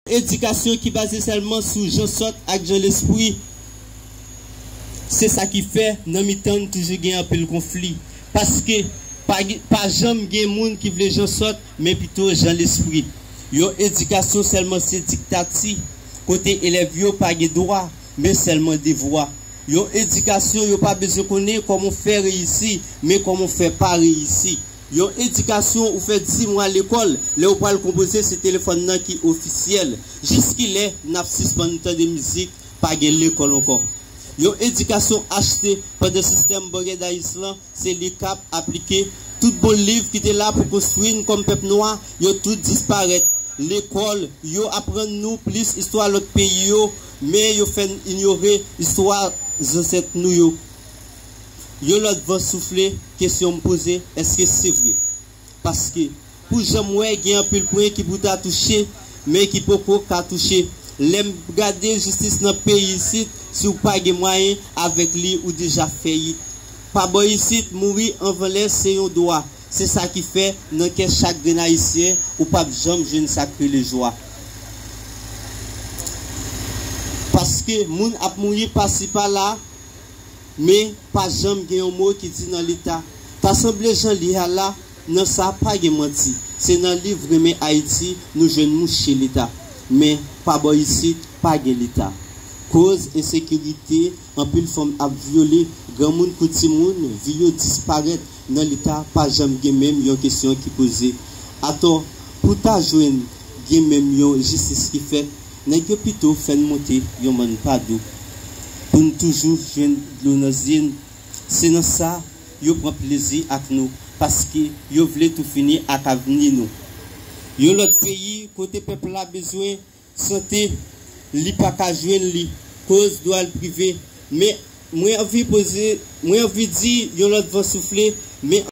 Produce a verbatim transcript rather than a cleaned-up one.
Edikasyon ki baze sèlman sou jan sòt ak jan lespri, se sa ki fè nan mitan n toujou gen anpil konfli. Paske pa, pa janm gen moun ki vle jan sòt, men pito jan lespri. Yon edikasyon sèlman se diktati, kote elèv yo pa gen dwa, men sèlman devwa. Yon edikasyon yo pa bezwen konnen kòman w fè reyisi, men kòman w fè pa reyisi. Yon edikasyon ou fè di mwa lekòl, lè ou pral konpoze se telefòn nan ki ofisyèl. Jiskilè n ap sispann tande mizik, pa gen lekòl ankò? Yon edikasyon achte pandan sistèm Bògèdayis lan, se li k ap aplike. Tout bon liv ki te la pou konstwi n kòm pèp nwa, yo tout disparèt. Lekòl yo aprann nou plis istwa lòt peyi yo, men yo fè n inyore istwa zansèt nou yo. Yon lòt van soufle, kesyon m poze, èske se vre? Paske, pou jan m wè, gen anpil pwen ki pou ta touche, men ki poko ka touche. Lè m gade jistis nan peyi isit, si w pa gen mwayen, avèk li ou deja fèyit. Pa bò isit, mouri anvan lè se yon dwa. Se sa ki fè, nan kè chak grenn Ayisyen, ou p ap janm jwenn sa k rele jwa. Paske moun ap mouri pasi pala, men pa janm gen yon mo ki di nan Leta. Ta sanble jan li a la, nan sa pa gen manti. Se nan liv Renmen Ayiti nou jwenn mouche Leta. Men pa bò isit, pa gen Leta. Koz ensekirite, anpil fanm ap vyole, granmoun kou timoun, vi yo disparèt. Nan Leta pa janm gen menm yon kesyon ki poze. Atò, pou ta jwenn gen menm yon jistis ki fèt, nèg yo pito fè n monte yon mòn padou pou n toujou jwenn dlo nan zye n. Se nan sa yo pran plezi ak nou, paske yo vle tou fini ak avni nou. Yon lòt peyi kote pèp la bezwen sante, li pa ka jwenn li, koz dwa l prive. Men mwen anvi poze, mwen anvi di yon lòt van soufle, men